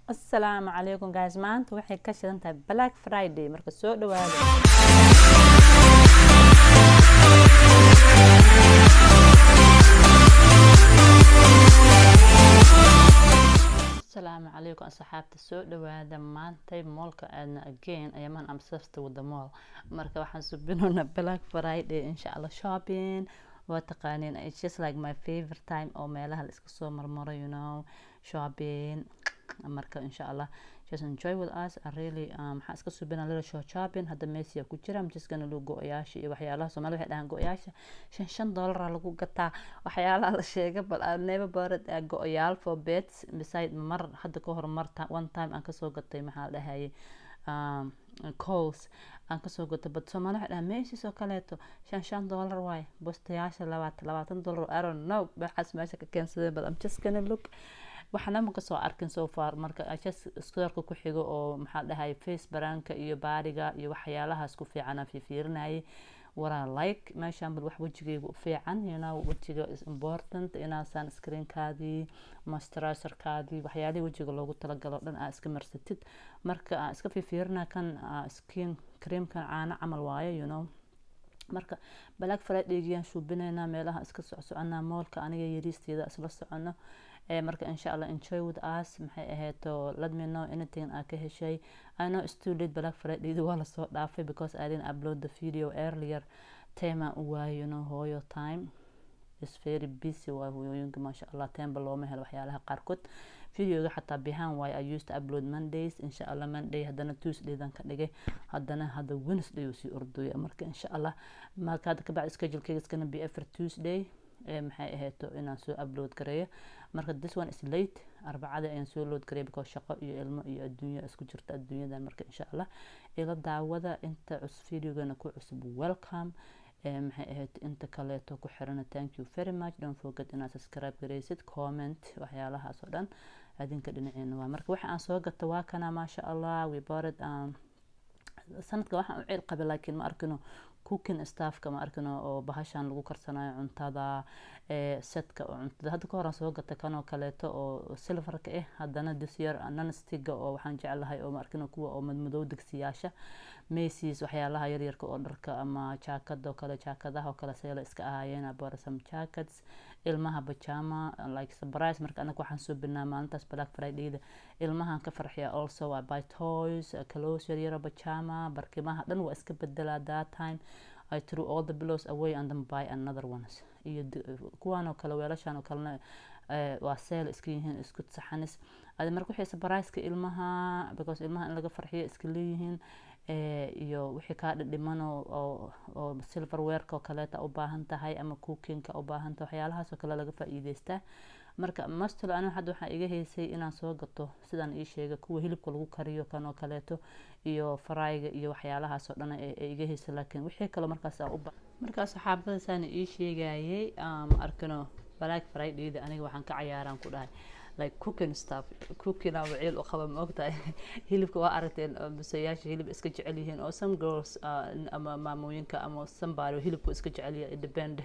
Asalaamu calaykum guys. Maanta waxay ka shidan tahay Black Friday, marka soo dhawaada. Asalaamu calaykum asxaabta, soo dhawaada. Maantay mallka aadna again. Ayamaan I'm obsessed with the mall. Marka waxaan subinoonaa Black Friday, insha Allah, shopping. Waa taqaaniin, it's just like my favorite time oo meelaha la iska soo marmaro, shopping. Marka insha Allah, just enjoy with us. I really waxaan iska subinaa little short shopping. Hadda Macy's ku jira. I'm just gonna look go-yaasha iyo waxyaalaha. Soomaalida waxay dhahaan go-yaasha $5 $5 lagu gataa, waxyaalaha la sheega, but I never bought it, go-yaal for beds beside. Mar hadda ka hor, mar one time aan kasoo gatay, maxaa la dhahayay, Kohl's aan kasoo gatay. But Soomaalida waxay dhahaan Macy's oo kaleeto $5 $5 waaye, bustayaasha $20 $20. I don't know waxaas meesha ka keensadeen, but I'm just gonna look. Waxna ma kasoo arkin so far. Marka just storeka ku xigo oo, maxaa la dhahay, face brandka iyo bodyga iyo waxyaalahaas ku fiican aan fiirinayay. Waraa like meeshaan, bal wax wejigayga u fiican. Wejiga is important inaa sunscreenkaadii, moisturizerkaadii, waxyaalihii wejiga loogu talagalo dhan aa iska marsatid. Marka aan iska fiifiirina kan skin creamkan caano camal waaye. Marka Black Friday-giyaan shuubinaynaa, meelaha iska socsoconaa mallka, aniga yariisteeda isla socono. Marka insha Allah, enjoy with us. Maxay ahayto, let me know anything aa ka heshay. I know it's too late, Black Friday waa lasoo dhaafay because I didn't upload the video earlier. Time aan u waayo. Hooyo time is very busy waay. Hooyooyinka, maasha Allah, timeba looma helo waxyaalaha qaarkood. Videoga xataa behind waayo. I used to upload Mondays, insha Allah Monday, haddana Tuesdaydan ka dhigay, haddana hadda Wednesday uu sii ordooya. Marka insha Allah, marka hadda kabacdi schedulekeyga is gonna be every Tuesday, maxay ahayto, inaan soo upload gareeyo. Marka this one is late, Arbacada ayaan soo load gareeya because shaqo iyo ilmo iyo adduunya isku jirta adduunyadan. Marka insha Allah, ila daawada. Inta cus videogana ku cusub, welcome. Maxay ahayd, inta kaleeto ku xirana, thank you very much. Don't forget inaad subscribe gareysid, comment, waxyaalahaas oo dhan adinka dhinaceena waa. Marka waxa aan soo gata waa kana, maasha Allah. We bought it sanadka waxaan u ceel qabay, laakiin ma arkino cooking stuffka, ma arkino oo bahashan lagu karsanayo cuntada, setka oo cuntada. Hadda ka hor aan soo gatay kanoo kaleeto oo silverka ah. Haddana this year nonstickga oo waxaan jeclahay oo, ma arkino, kuwa oo madmadow, digsiyaasha Macy's, waxyaalaha yaryarka oo dharka ama jaakada oo kale, jaakadaha oo kale sale iska ahaayeen. I bought some jackets, ilmaha pajama, like surprise. Marka anaga waxaan soo binaa maalintaas Black Friday-da ilmahan ka farxiya. Also I buy toys, clothes yaryaro, pajama, barkimaha dhan waa iska bedelaa. That time I threw all the pillows away and then buy another ones. Iyo kuwaan oo kale, weelashan oo kalena waa sale iska yihiin, isku saxanis adi. Marka wixii surprise-ka ilmaha, because ilmaha in laga farxiyo iska leeyihiin, iyo wixii kaa dhidhiman oo silverwareka oo kaleeta u baahan tahay ama cookingka u baahan tahay, waxyaalahaas oo kale laga faa'iideystaa. Marka mostly aniga hadda waxaa iga haysay inaan soo gato, sidaan ii sheegay, kuwa hilibka lagu kariyo, kan oo kaleeto, iyo fryga iyo waxyaalahaas oo dhan ee iga haysay. Laakiin wixii kale markaas u markaa saxaabada saana ii sheegayay, ma arkino Black Friday-da aniga waxaan ka cayaaraan ku dhahay like cooking stuff. Cooking aa waciil u qaba, ma ogtahay? Hilibka waa aragteen, bisayaasha hilib iska jecel yihiin, oo some girls ama maamooyinka ama somebody hilibku iska jecel yahay. It depend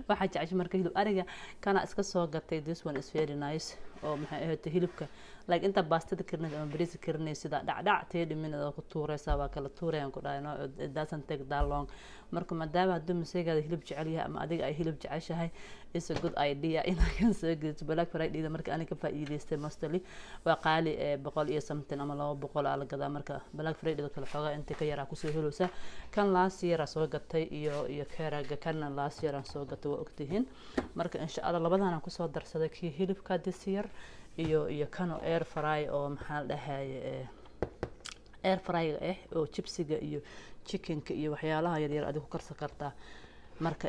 waxaa jeceshay. Marka hilib ariga kana iska soo gatay. This one is very nice oo, maxay ahayd, hilibka like inta baastada karinaysa ama bariiska karinaysa, sida dhacdhac 30 minute oo ku tuuraysa, waa kala tuurayaan ku dhahay. No, it doesn't take that long. Marka maadaama hadduu maseegaada hilib jecel yahay ama adiga ay hilib jeceshahay, is a good idea inaa kan soo gadato Black Friday. Marka aniga ka faa'iidaystay, mostly waa qaali, 100 iyo something ama 200 aa la gadaa. Marka Black Friday kale xoogaa inta ka yaraa kusoo heleysa. Kan last year aa soo gatay iyo keraga kana last year aan soo gatay, waa ogtihiin. Marka insha Allah, labadan aan kusoo darsaday, kii hilibka this year iyo kano air fry oo, maxaa la dhahaye, air fryga ah oo chipsiga iyo chickenka iyo waxyaalaha yaryar adiga ku karsan kartaa. Marka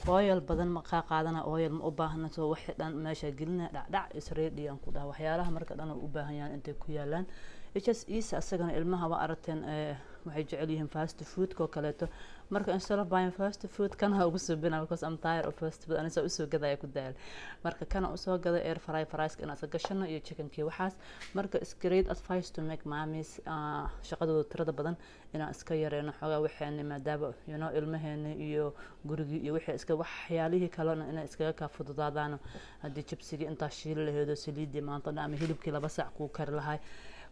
oil badan ma kaa qaadana, oil ma u baahna, soo wixii dhan meesha gelina, dhacdhac, is ready aan ku dhaha. Waxyaalaha marka dhan u baahan yahan intay ku yaalaan. It's just easy. Asagana ilmaha waa aragteen. Waxay jecel yihiin fast foodka oo kaleeto. Marka instead of buying fast food, kana ugu subina, because I'm tired of fast food. Anisa usoo gadaya ku daal. Marka kana usoo gaday air fry, frieska inaan iska gashano iyo chickenkii waxaas. Marka is great advice to make mommies shaqadooda tirada badan inaan iska yareyno xoogaa waxeeni, maadaama ilmaheeni iyo gurigii iyo wixii iska waxyaalihii kalena inay iskaga kaa fududaadaan. Haddii jibsigii intaa shiili laheedo, saliidii maanta dhan, ama hilibkii 2 saac kuu kari lahay,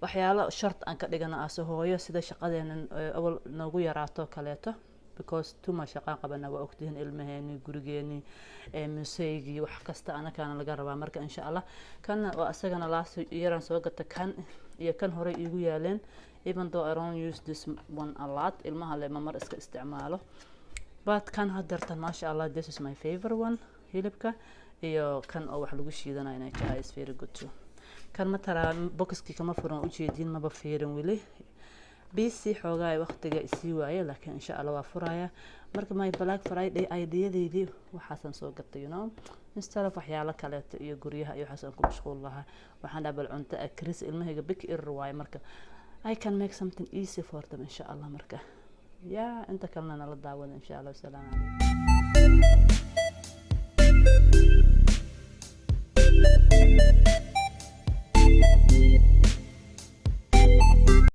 waxyaalo shart aan ka dhigano ase hooyo, sida shaqadeena awal noogu yaraato kaleeto, because too much shaqaan qabana, waa ogtihiin, ilmaheeni, gurigeeni, museygii, wax kasta anakaana laga rabaa. Marka insha Allah kana waa isagana last yaraan soo gata. Kan iyo kan horey iigu yaaleen, even though I don't use this one a lot, ilmaha le ma mar iska isticmaalo, but kan hadeertan, maasha Allah, this is my favorite one. Hilibka iyo kan oo wax lagu shiidanayo is very good too. Kan ma taraa, boxkii kama furan, ujeediin, maba fiirin weli, busy xoogaa waqtiga isii waaye, laakiin insha Allah waa furaya. Marka my Black Friday ideadeydii waxaasaan soo gatay, instead of waxyaalo kaleeto iyo guryaha iyo waxaas aan ku mashquul lahaa. Waxaan dhaha bal cunto akris ilmahayga big error waaye. Marka I can make something easy for them, insha Allah. Marka ya inta kalena nala daawada, insha Allah. Wasalaamu calaykum.